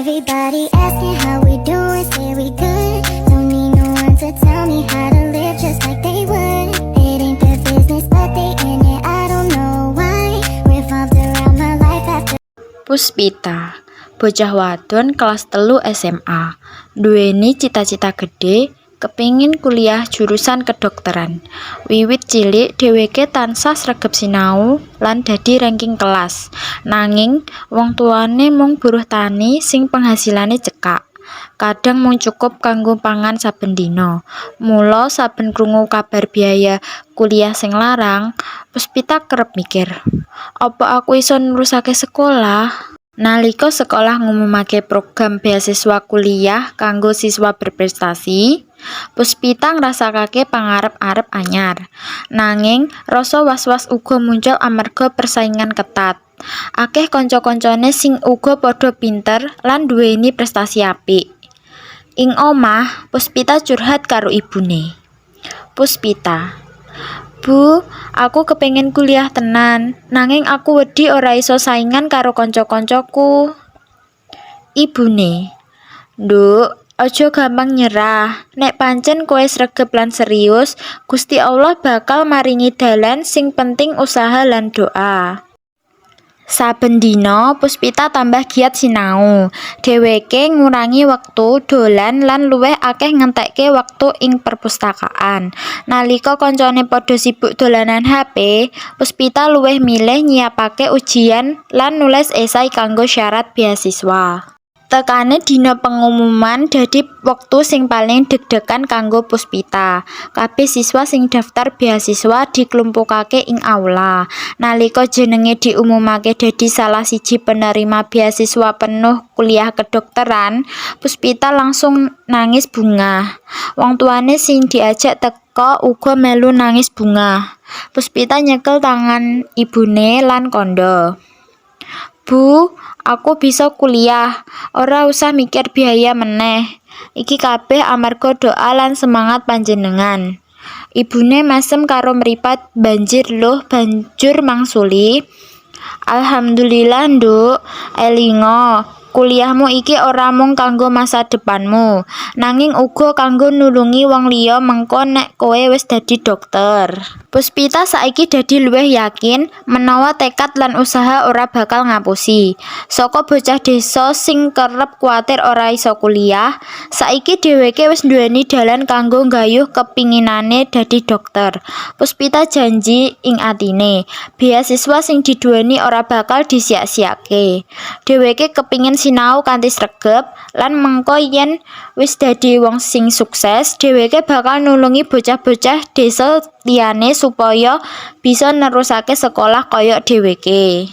Everybody asking how we doing, say we good. Don't need no one to tell me how to live just like they would. It ain't their business, but they in it. I don't know why. Revolved around my life after. Puspita, bocah wadon kelas 3 SMA, nduweni cita-cita gedhe, kepingin kuliah jurusan kedokteran. Wiwit cilik dheweke tansah sregep sinau lan dadi ranking kelas. Nanging wong tuwane mung buruh tani sing penghasilane cekak. Kadang mung cukup kanggo pangan saben dina. Mula saben krungu kabar biaya kuliah sing larang, Puspita kerep mikir, "Apa aku iso nerusake sekolah?" Nalika sekolah ngumumake program beasiswa kuliah kanggo siswa berprestasi, Puspita ngrasakake pangarep-arep anyar. Nanging rasa was-was uga muncul amarga persaingan ketat. Akeh kanca-kancane sing uga padha pinter lan nduweni prestasi apik. Ing omah, Puspita curhat karo ibune. Puspita: "Bu, aku kepengin kuliah tenan, nanging aku wedi ora iso saingan karo kanca-kancaku." Ibune: "Nduk, aja gampang nyerah. Nek pancen kowe sregep lan serius, Gusti Allah bakal maringi dalan, sing penting usaha lan doa." Saben dina Puspita tambah giat sinau. Dheweke ngurangi wektu dolan lan luwih akeh ngentekke wektu ing perpustakaan. Nalika kancane padha sibuk dolanan HP, Puspita luwih milih nyiapake ujian lan nulis esai kanggo syarat beasiswa. Tekane dina pengumuman dadi wektu sing paling deg-degan kanggo Puspita. Kabeh siswa sing daftar beasiswa diklumpukake ing aula. Nalika jenenge diumumake dadi salah siji penerima beasiswa penuh kuliah kedokteran, Puspita langsung nangis bungah. Wong tuane sing diajak teka uga melu nangis bungah. Puspita nyekel tangan ibune lan kandha, "Bu, aku bisa kuliah, ora usah mikir biaya meneh. Iki kabeh amarga doa lan semangat panjenengan." Ibune mesem karo mripat banjir luh banjur mangsuli, "Alhamdulillah, Nduk. Elinga, kuliahmu iki ora mung kanggo masa depanmu, nanging uga kanggo nulungi wong liya mengko nek kowe wis dadi dokter." Puspita saiki dadi luwih yakin menawa tekad lan usaha ora bakal ngapusi. Saka bocah desa sing kerep kuwatir ora iso kuliah, saiki dheweke wis nduweni dalan kanggo nggayuh kepinginane dadi dokter. Puspita janji ing atine, beasiswa sing diduweni ora bakal disia-siake. Dheweke kepingin sinau kanthi sregep lan mengko yen wis dadi wong sing sukses, dheweke bakal nulungi bocah-bocah desa liyane supaya bisa nerusake sekolah kaya dheweke.